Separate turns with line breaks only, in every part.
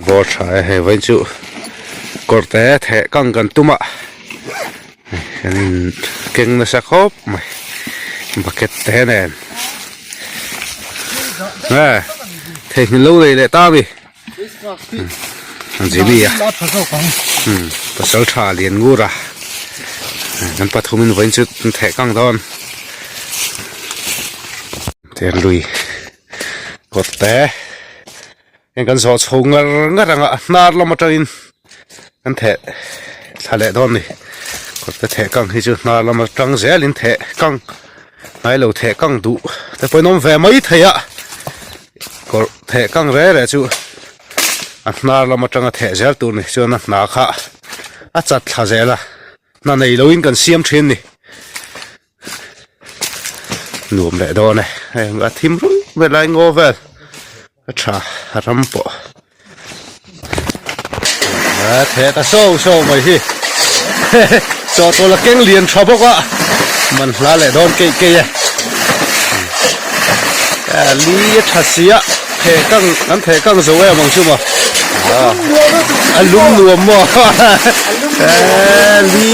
Bawr tha e hei vawiin chu kawr te theh kang kan tum a kan in keng nasa khawp mai bucket te nen e theihnghilh lo lei leh ta a mi Jimmy a pasal tha lian ngur a kan pathum in vawiin chu an theh kang dawn tian lui kawt te heng kan zawh chho ngar ngar ang a hnar lam atangin kan theh thla leh dawn a ni kawt te theh kang hi chu hnar lam atang zelin theh kang ngailo theh kang duh te pawhin awm ve mai thei a kawr theh kang re re chu a hnar lam atanga theh zel tur ni chuan a hna kha a chat thla zel a hna nei loin kan siam thin a ni. Nuam leh dawn e heng a thim rui vel a ngaw vel a tha a ram pawh a theh ta so so mai hi chawhtawlh a keng lian tha bawk a man hla leh dawn keih keih e li a tha si a theh kang an theh kang zo em ang chu maw a lum nuam maw li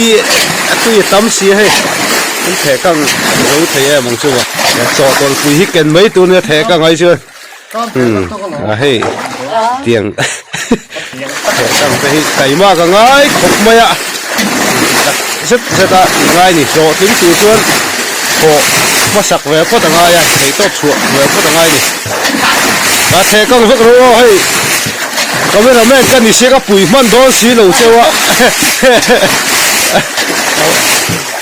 a tui a tam si a hei an theh kang zo thei em ang chu maw chawhtawlh pui hi ken mai tur nia theh kang ai chuan a hei tiang theh kang te hi taima ka ngai khawp mai a tak zet zet a ngai ni hlawhtling tur chuan thawh hmasak ve phawt a ngai a theihtawp chhuah ve phawt a ngai ni a theh kang vek rawh aw hei camera man ka ni sia ka pui hman dawn si lo cheu a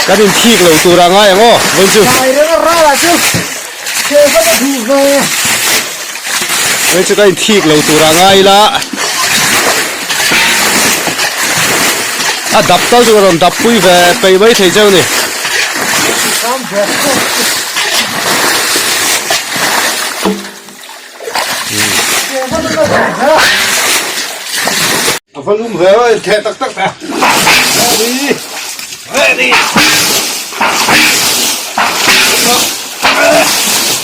kan inthik lo tur a ngai ang aw vawiin chu. Hei chu ka inthik lo tur a ngai ila a dap tal chu ka rawn dap pui ve peih mai thei cheu ni. A va lum ve a theh tak tak ta.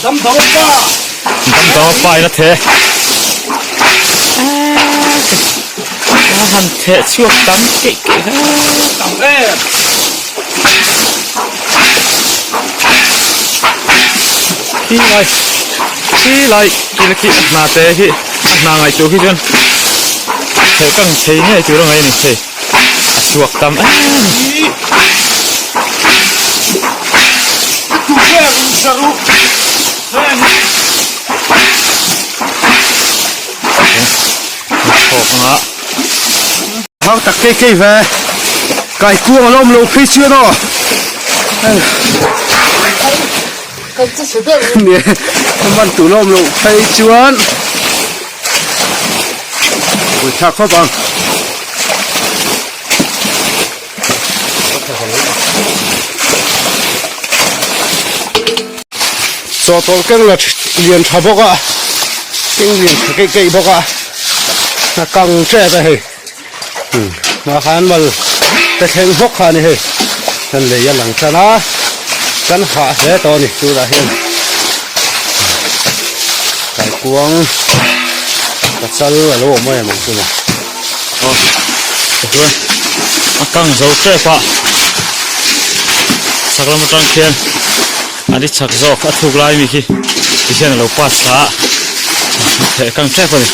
Dam dang pa.
Dam dang pa in a theh. A han theh chhuak tam keih keih hle.
Tam em.
Khi lai khi lai khi khi a hna te hi a hna ngaih tur khi chuan theh kang thei ngei tur a ngaih a ni hei a chhuak tam em a ni. Thawk anga.
Hau tak kei kei ve kai kuang a lawm lo phei chuan aw nia man tur lawm lo phei chuan pui thlak khawp ang. Chawhtawlh keng la lian tha bawk a keng lian tha keih keih bawk a a kang tep a hei hma khan mal te thleng bawk kha a ni hei kan lei a lang tan a kan hah hle tawh a ni tunah hian kaikuang pachal a lo awm em ang chu maw.
Aw tichuan a kang zo tep a chhak lam atang khian a ni chhak zawk a thuk lai mi khi ti hian alo pass ta a theh kang tep a ni.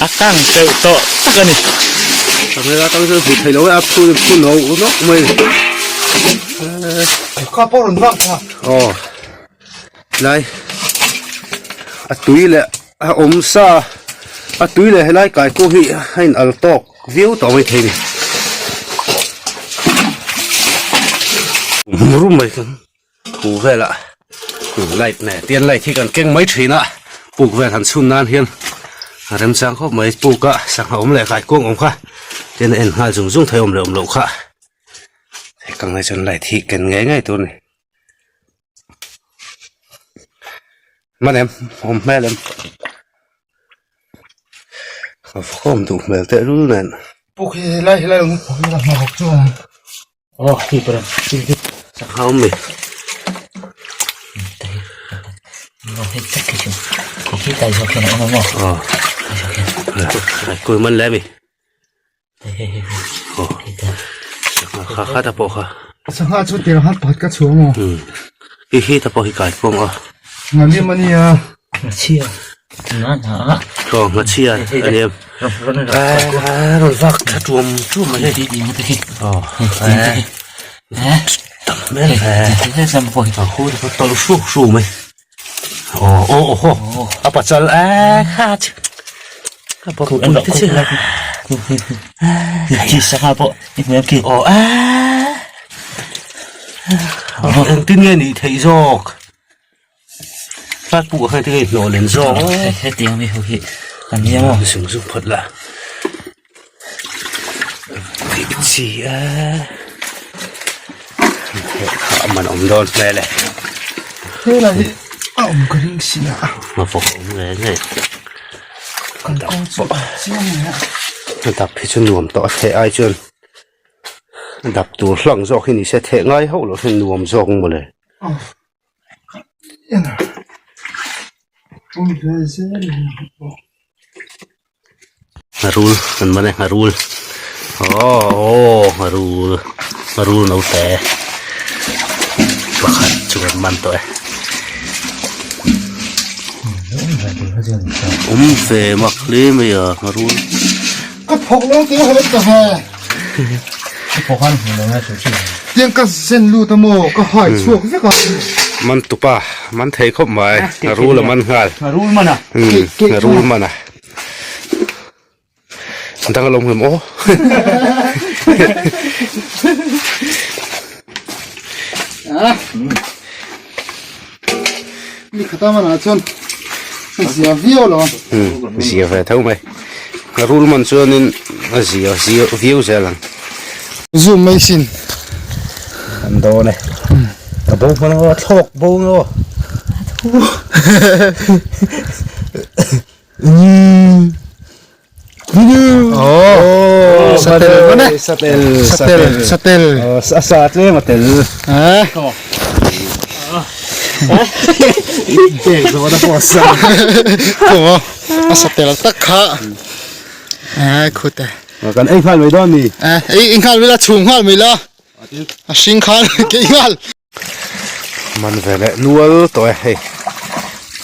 A kang teuh tawh tak a ni.
Camera tang chuan hmuh theih loh e a phun phun ho nawk mai
Kha pawh rawn vak ta.
Aw lai a tui leh a awm sa a tui leh helai kai pawh hi a in al tawk viau tawh mai thei a ni. Rum mai kan Thu velah light nen tian light hi kan keng mai thin a puk vel han chhun nan hian a remchang khawp mai puk a sangha awm leh kaikuang awm kha tian a en nghal zung zung thei awm leh awm loh kha hei ka ngaih chuan light hi ken ngei ngei tur a ni hman em awm hmel em a vawm duh hmel tehlul nen.
Puk hi helai helai awm puk hi a hma bawk chuan.
Oh, khi parang.
Sangha awm mi. Aw. Kui man le mi. Aw. Sangha kha kha ta pawh kha.
Sangha chu tir hat pakhat ka chhuang aw.
Hi hi ta pawh hi kai pawng aw.
Ngani mania.
Ngachhia. Na na.
Aw ngachhia a ni em. Rawn vak tha tuam tuam a ni. Aw. Tam hmel ve. A khu te pawh tawlh hruk hruk mai. Aw aw aw haw a pachal a kha chu a pa pui te chu
Khi sangha pawh i hmu em khi.
Aw a engtin nge nih theih zawk. Hlat puk ah khan tinge hnawh len zawk a.
Hetiang mi ho hi an nia maw.
Zung zung phawt la. Chi a. Kha a man awm dawn hmel e.
Helai hi a awm ka ring si a.
A vawk awm nge nge.
Kan kawng chu chiang nia.
A dap hi chu nuam tawh a theh ai chuan dap tur hlang zawk hi ni se theh ngai hauh loh hian nuam zawk ang mawle. Ngharul an man e ngharul aw aw ngharul ngharul naute pakhat chu kan man tawh e awm ve mak hle mai a ngharul.
Ka phawk lo tih a hawn ta ve. Tiang ka zen lut a maw ka hai chhuak vek a.
Man tupa man thei khawp mai a rul a man nghal.
A rul man a.
A rul man a. Dang alawm hlawm aw.
Ni khata manah chuan a zia viau lo a.
Zia ve tho mai. A rul man chuanin a zia zia viau zel ang.
Zoom mai sin.
An dawn e. Ka bo hman a thlawk bo nge aw.
Oh, satel mana?
Satel,
Satel, satel.
Oh, sa sa tlem a tel.
Eh?
Pek zo na pawh sa.
Ko, a satel tak kha. Eh, khute.
Kan ei nghal mai dawn ni.
Eh, ei nghal mai la, chhum nghal mai la. A hring khan ke nghal.
Man ve leh nual tawh e hei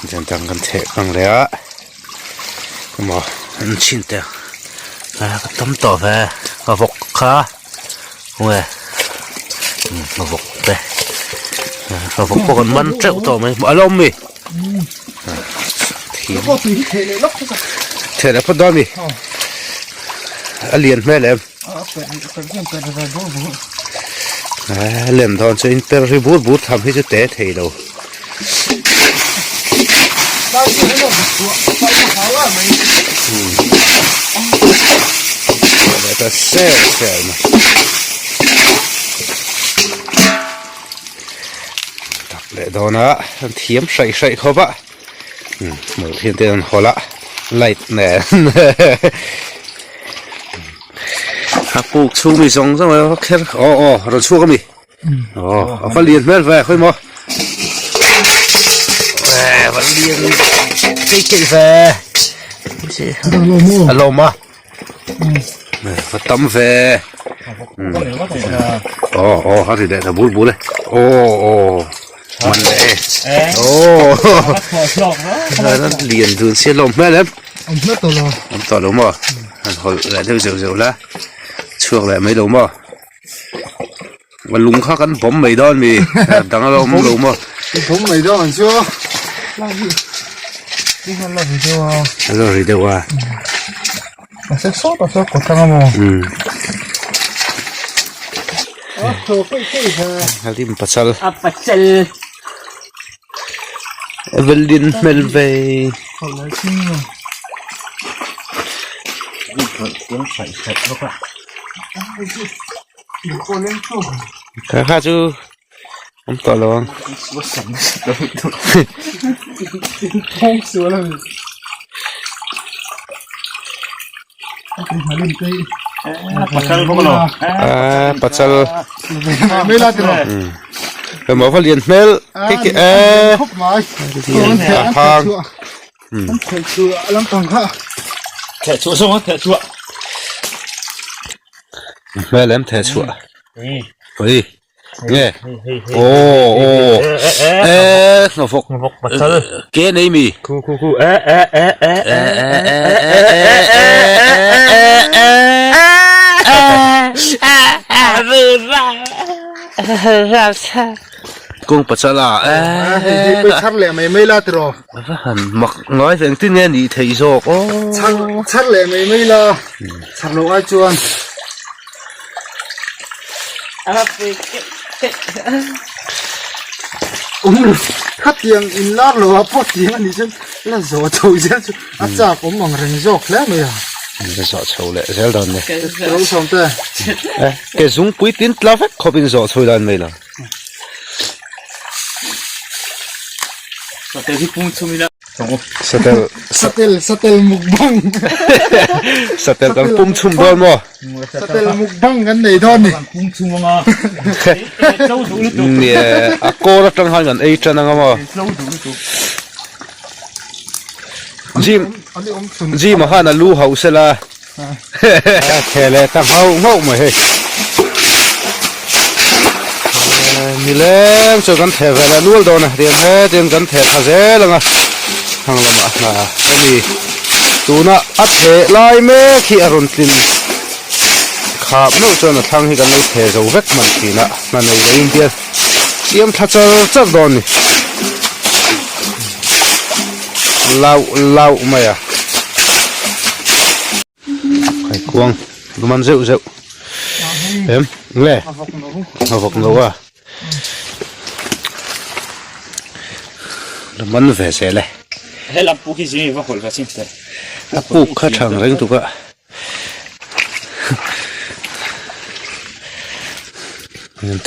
jan tang kan chheh kang leh a emaw an chhin te a ka tam tawh ve ka vawk kha khawnge ka vawk te ka vawk pawh kan man teuh tawh mai a la awm mi theh leh phawt dawn mi a lian hmel em. Lem dawn chu in per hi bur bur tham hi chu te thei lo. Ta sel sel mai. Tak leh dawn a an thiam hraih hraih khawp a. Hmuh hian te an hawlh a light nen a puk chhung mi zawng zawng a kher aw aw rawn chhuak a mi aw a va lian hmel ve khawi maw eh va lian keih keih ve a lawm a va tam ve aw aw a ri leh ta bul bul e aw aw man leh e aw lian dun sia lawm hmel em awm tawh lo maw han hawlh leh deuh zeuh zeuh la chhuak leh mai lo maw a lung kha kan bawm mai dawn mi dang a la awm lo maw
bawm mai dawn ang chu
a la ri deuh a
a sawt a saw kawt tlang a maw
a lim pachal
a pachal
Evelyn hmel ve Kha kha chu awm tawh lo ang.
Pachal bawk lo.
Ah pachal.
Mai la tiro.
Ka mo va lian hmel ke ke e.
Khop mai.
A hang.
An theh chu lam pang kha.
Theh chhuah zawng a theh chhuah.
Hmel em theh chhuah. Oi. Nge. Aw aw. E hnawvawk.
Hnawvawk pasal.
Ke nei mi.
Khu khu khu e e e e e e e
Kung pasala e.
Hei hei pawh chhar leh mai mai la tiraw.
Va han mak ngai ve engtin nge nih theih zawk aw.
Chhar chhar leh mai mai la chhar loh ai chuan. Um khatiang in lar lo a pawh tiang a nih chuan la zawh chho zel chu a chak awm ang reng zawk hle mai a.
La zawh chho leh zel dawn ni.
Ro sawm te.
Ke zungpui tin tla vek khawp in zawh chho dan mai la.
Satel hi pung chhum ila.
Satel
Satel satel mukbang.
Satel kan pum chhum dawn maw?
Satel mukbang kan nei dawn ni.
Kan pum chhum anga. Tlo duh lutuk.
Nia a kawr atang khan kan ei tan anga maw?
Tlo duh lutuk.
Gym gym ah khan a lu hauh sela. Theh leh ta nghauh nghauh mai hei. Nileng chuan kan theh ve leh nual dawn a tiang he tiang kan theh tha zel ang a hang lamah hna hemi tuna a theh lai mek hi a rawn tlin khap meuh chuan a thlang hi kan lo theh zo vek hman thin a hna nei lo in hian siam thla char char dawn a ni lauh lauh mai a. Kaikuang luman zeuh zeuh em nge a vawk no a luman ve zel e
helam puk hi zing va hawlh va chin te
a puk kha thang reng tuk a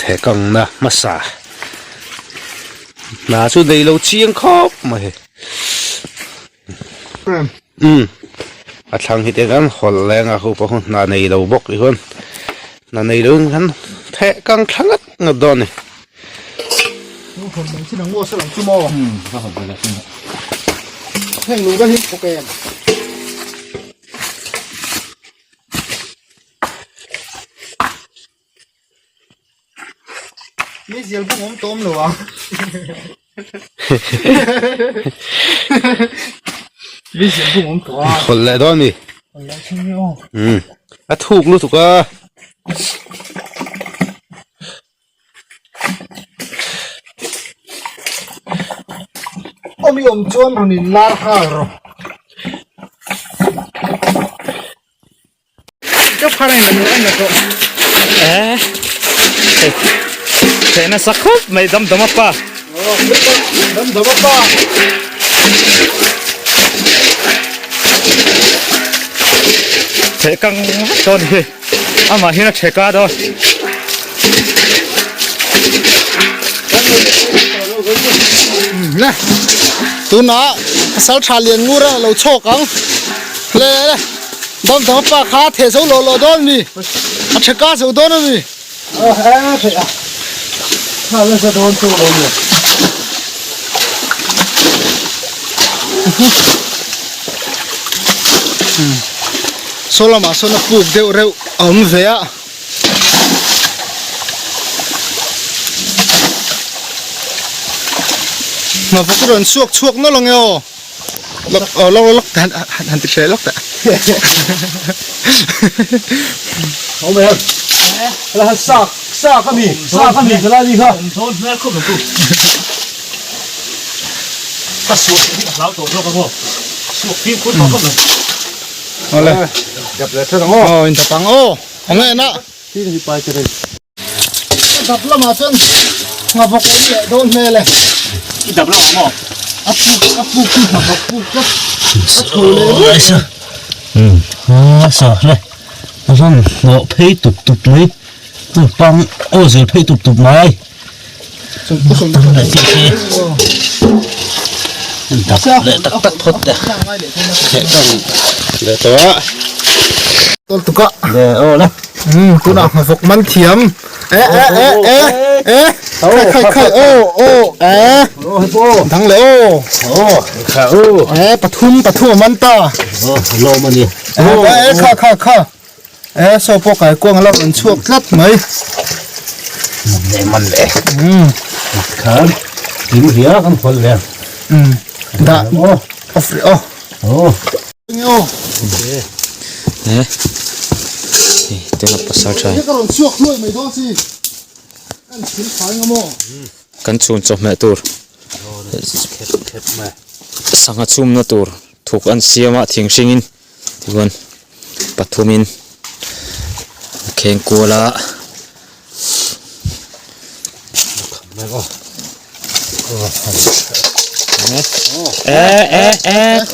thekang na hmasa hna chu nei lo chiang khawp mai hei. Umm a thlang hi te khan hawlh leng a ho pawh hna nei lo bawk ti chuan hna nei lo in khan theh kang thla ngat ngat dawn a ni.
Meizial bung awm tawm lo ang. Meizial bung awm tawh a.
Hawlh leh dawn mi.
Hawlh leh thin mi aw.
Um a thuk lutuk a.
Awm i awm chuan rawn in lar nghal rawh.
Theh nasa khawp mai dam dam a pa.
Dam dam a pa.
Theh kang vek dawn hi. Amah hian a theh ka dawn.
Le. Tunah pasal tha lian ngur a lo chhawk ang. Le le le. Dam dam pa kha theh zo lo lo dawn mi a tha ka zo dawn ami
a he theh a kha la za dawn chu lo ni
saw lamah sawn a puk deuh reuh a awm ve a. Hmawk i rawn chhuak chhuak nawlh ang e aw. Lok aw lok lok han han ti hreh lok ta.
Ho mai han. La han sak sak ami sak ami ka lai ni kha.
Zawn hmel khawp lo tu. Ka suak hi ka hlau tawh zawk a maw. Suak fim khur tawh khawp lo.
Awle.
Dap leh tha ang aw.
Aw in dap ang aw. Awng e na.
Tin hi pai te rei.
Ka dap lamah chuan nghawk awm leh dawn hmel e.
I dap lamah maw?
A puk a puk hi nghawk puk tlat. A tho leh ruai mai.
Umm a sa hle a rawn hnawh phei tup tup mai pang aw zir phei tup tup mai tam leh tih khi dap leh tak tak phawt te
theh kang leh tawh a.
Tol tuka.
Le aw le.
Um tunah hmavawk man thiam. E e e e e khai khai khai aw aw e dang le aw.
Aw kha u.
E pathum pathum a man ta.
Aw lawm ani.
E e kha kha kha. E saw pawh kai kuang a lo rawn chhuak tlat mai.
Man le man le. Um khan kim ria kan hawl le.
Um dah off rih aw.
Aw.
Kan chhun chawhmeh tur sangha chhumna tur thuk an siam a thing hringin tichuan pathumin a kheng kual a.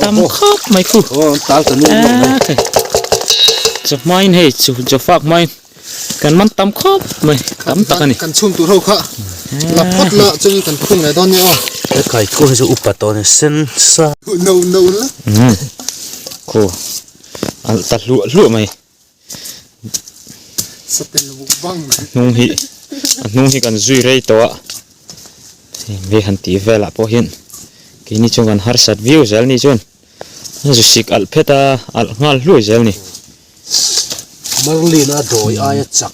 Tam khawp mai khu chaw hmain hei chu chaw fak hmain kan man tam khawp mai tam tak a ni
kan chhung tur ho kha la phawt la chuan kan khung leh dawn nia aw
he kai thu hi chu upa tawh a ni sen sa
no no la
khu a ta hluah hluah mai. Hnung hi a hnung hi kan zui rei tawh a heng ve han tih velah pawh hian keini chuan kan harsat viau zel ni chuan a zu sik alh phet a alh nghal hluai zel ni.
Merlin a dawi aia chak.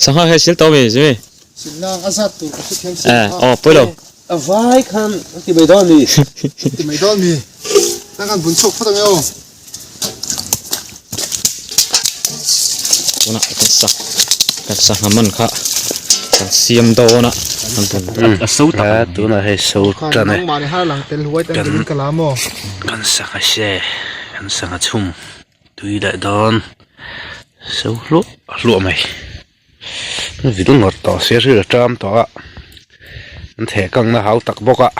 Sangha hi a sil tawh ami Jimmy?
Silna a zat tur ka hrethiam si lo
a. Aw pawi lo.
A vai khan an ti mai dawn ami?
An ti mai dawn ami? Nang khan bun chhuak phawt ang e aw.
Tunah kan sa kan sangha man kha kan siam dawn a kan bun dawn.
A so tak a tunah hei so tan e.
Nangmah ni har lang tel huai tan kan ka la maw?
Kan sangha she kan sangha chhum. Tui leh dawn so hluah hluah mai vil ngawt tawh sia hri a ṭam tawh a an theh kang na hau tak bawk a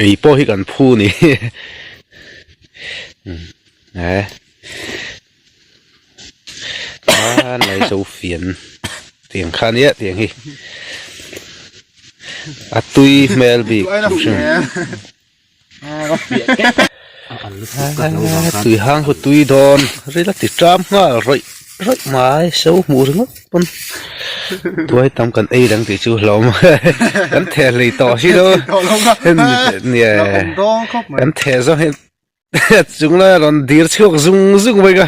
ei pawh hi kan phu ni e hmanlai zo fian tiang kha nia tiang hi a tui hmel bik.
Tui hang chu tui dawn ril a ti ṭam nghal rawih rawih mai so hmuh ringawt pawn tuai tam kan ei dang tih chu hlawm kan theh hlei tawh si lo nia kan theh zawng hian chung lai a rawn dir chhuak zung zung mai ka.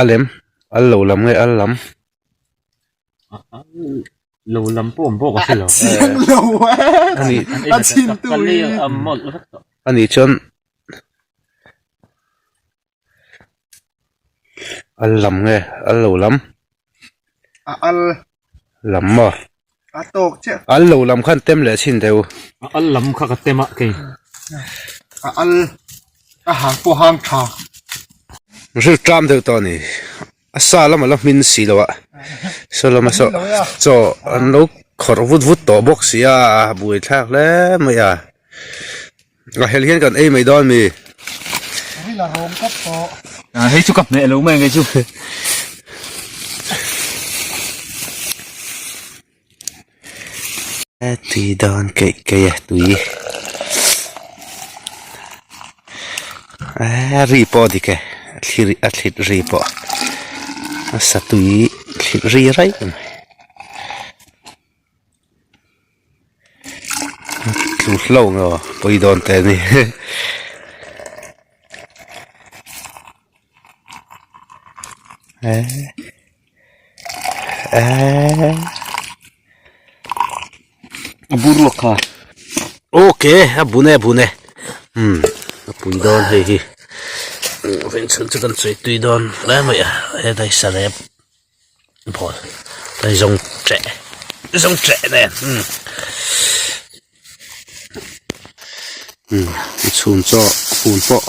A lem al lo lam nge al lam.
Lo lam pawh awm bawk a hre lo.
Chiang lo e.
Ani
a chin tu hi.
Ani chuan al lam nge al lo lam.
A al.
Lam maw?
A tawk chiah.
Al lo lam khan tem leh chhin deuh.
A al lam kha ka tem a kei.
A al a hang pawh hang tha.
Ril ṭam deuh tawh a ni. A sa lam a la hmin si lo a. Saw lama saw chaw an lo khawrh vut vut tawh bawk si a, a buaithlak hle mai a. A hel hian kan ei mai dawn mi.
Ril a rawm tawp tawh.
A hei chu ka hmeh lo mai ang kei chu.
Tui dawn keih keih e tui. Ri pawh a dik e a thlit ri pawh a sa tui thlit ri raih mai. Tlu hlo nge aw pawi dawn teh a ni
a bur luak kha
okay a bun e a bun e umm a pui dawn hei hi veng chhun chu kan sawi tui dawn hle mai a hetlai sarep. Ball hei zawng ṭeh zawng ṭeh nen umm a chhun chaw fun pawh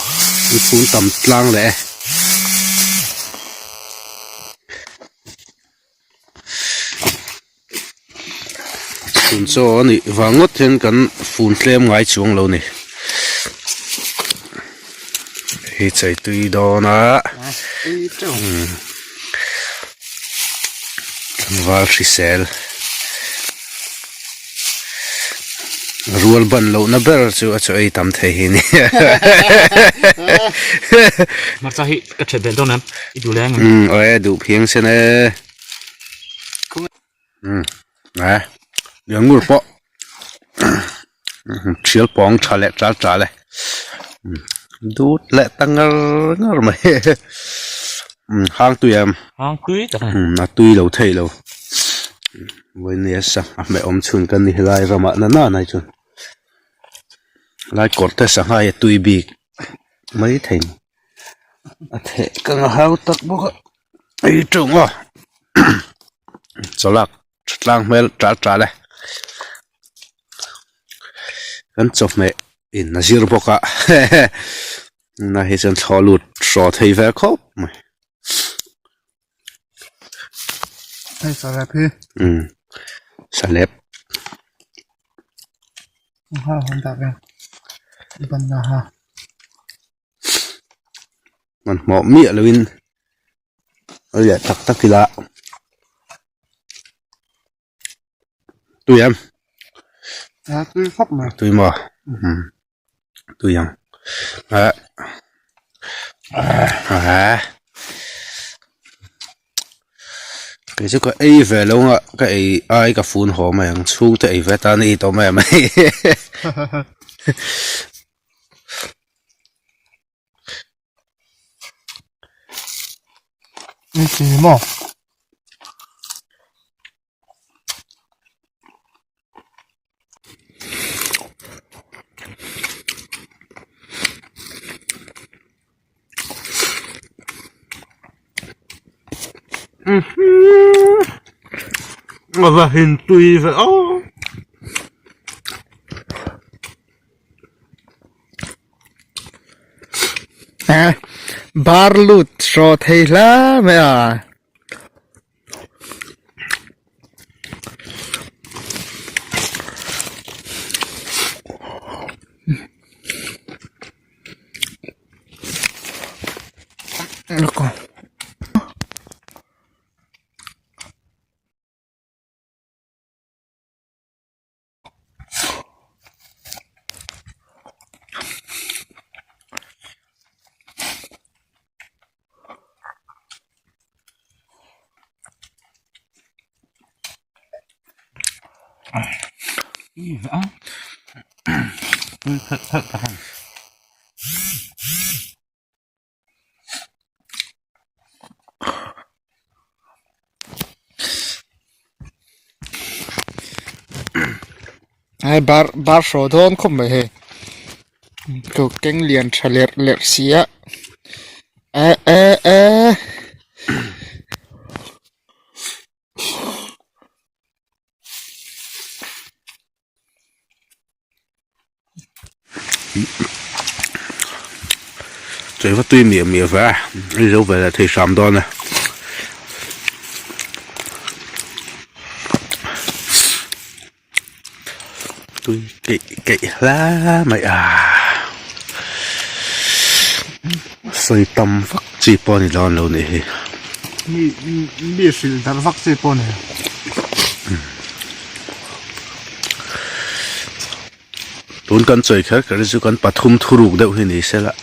an fun tam tlang leh e chhun chaw a nih vang ngawt hian kan fun tlem ngai chuang lo ni hei chei tui dawn a umm. Tlangval hrisel. Rual ban lohna ber chu a chaw ei tam thei hi ni.
Hmarcha hi ka that belh dawn em? I duh leh ang em?
Umm aw e duh phiang sen e. Umm e Liangur pawh thial pawng tha leh tal tal e. Dut leh ta ngar ngar mai. Umm hang tui em?
Hang tui tak a ni.
Umm a tui lo thei lo. Vawinia sangha hmeh awm chhun kan ni helai ramah na na hi chuan lai kawr te sangha hi a tui bik mai thei a ni a theh ka nga hau tak bawk a ei teuh a chawlak tha tlang hmel tal tal e kan chawhmeh in a zir bawk a tunah hi chuan thlawh lut hraw thei ve khawp mai.
Hei salep hi.
Umm salep.
Ha han dah ve. Banna ha.
Hmanhmawh miah loin a leh tak tak ila. Tui em?
A tui khawp mai.
Tui maw? Umm tui ang. Ah ah kei chu ka ei ve lo a ka ei ai ka fun haw mai ang chhungte ei ve tan a it awm em mai.
Ni chi maw?
A va hin tui ve aw.
Bar lut hraw thei hle mai a. Hei bar bar hraw dawn khawp mai hei ko keng lian tha lerh lerh si a eh eh eh.
Chei va tui miah miah ve a hei zo ve leh thei hram dawn a. Tui keih keih hle mai a sawi tam vak chi pawh a ni dawn lo nih hi.
Mi mi hrilh darh vak chi pawh a ni.
Tun kan chawi kher kher hi chu kan pathum thuruk deuh hi ni se la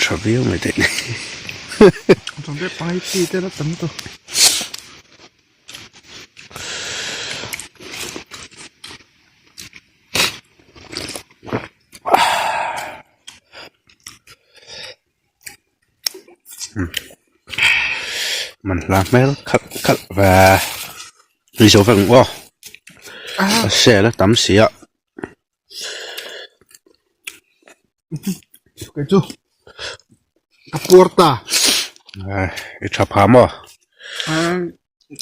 tha viau mai theih ni. Man hla hmel khalh khalh ve tui zo vek ang aw a sel a tam si a.
Kei chu ka puar ta.
I tha pha maw?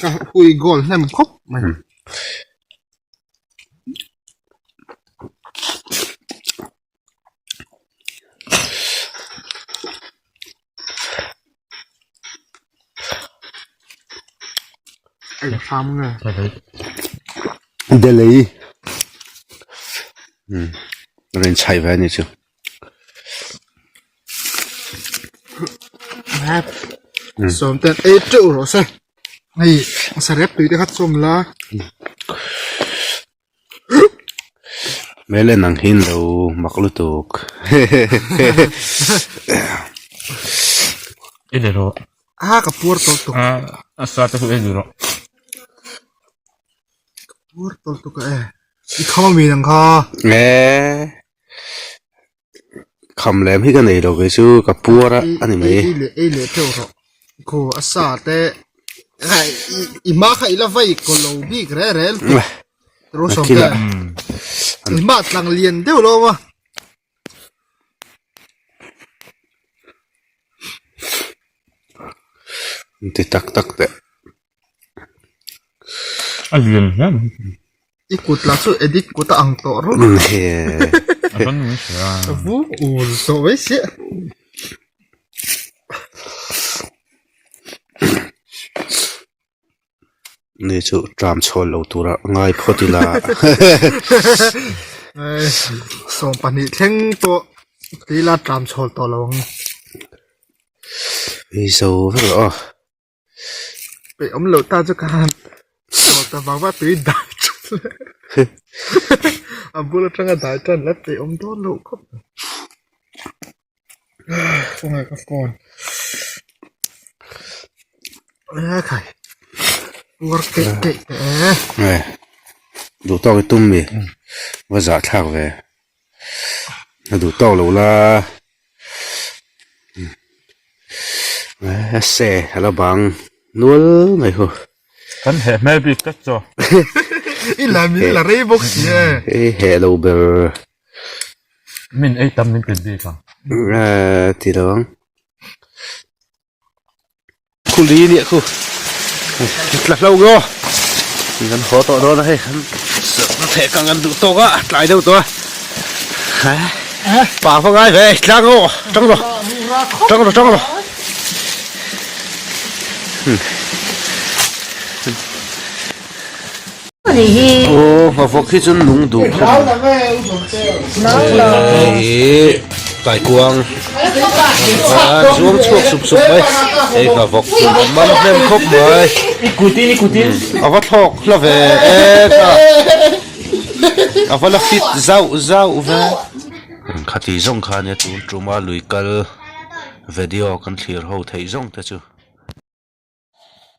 Ka hui goal hnem khawp mai.
Delei umm rawn chhaih ve a ni chu.
Sawmten ei teuh rawh se hei sarep tui te kha chawm la.
Hmel en ang hian lo mak lutuk.
I le rawh.
A ka puar tawlh tuk.
A sa te chu ei duh rawh.
Ka puar tawlh tuk a e. I kham a mi nang kha.
E kham lem hi ka nei lo kei chu ka puar a a ni mai.
Ei leh ei leh teuh rawh. Khaw a sa te i hma kha i la vai kaw lo bik reh rel tuk. Ro sawm te. I hma tlang lian deuh lo a.
Ti tak tak teh.
A lian hle mai.
I kut lah chu edit kut a ang tawh rawh.
A rawn nung sia.
A vum ul tawh mai sia.
Ni chu tram chhawl lo tura ngai phawt ila.
20 thleng pawh tila tram chhawl tawh lo ang.
Ei zo vek rawh aw.
Peih awm loh ta chu ka han chawl ta vang vang tui dai tan leh a bul atanga dai tan la peih awm dawn loh khawp mai. Khawngaih ka phone a khai puar keih keih teh e.
Nge duh tawk i tum mi va zah thlak ve a duh tawk lo la. Se a la bang nual mai hu.
Kan heh hmel bik tlat chaw.
I la min la rei bawk si e.
I heh lo ber.
Min ei tam min ti bik ang.
Ti lo ang. Khuli nia khu tla hlo nge aw kan haw tawh dawn a hei na theh kang kan duh tawk a tlai deuh tawh a pa va ngai ve tlang aw tang rawh tang rawh tang rawh Aw nghavawk hi chu nung duh khawp mai ih kaikuang a zuang chhuak sup sup mai hei nghavawk chu a man hnem khawp mai a va thlawk hla ve e kha a va la fit zauh zauh ve khati zawng kha ania tun tuma lui kal video kan thlir ho theih zawng te chu.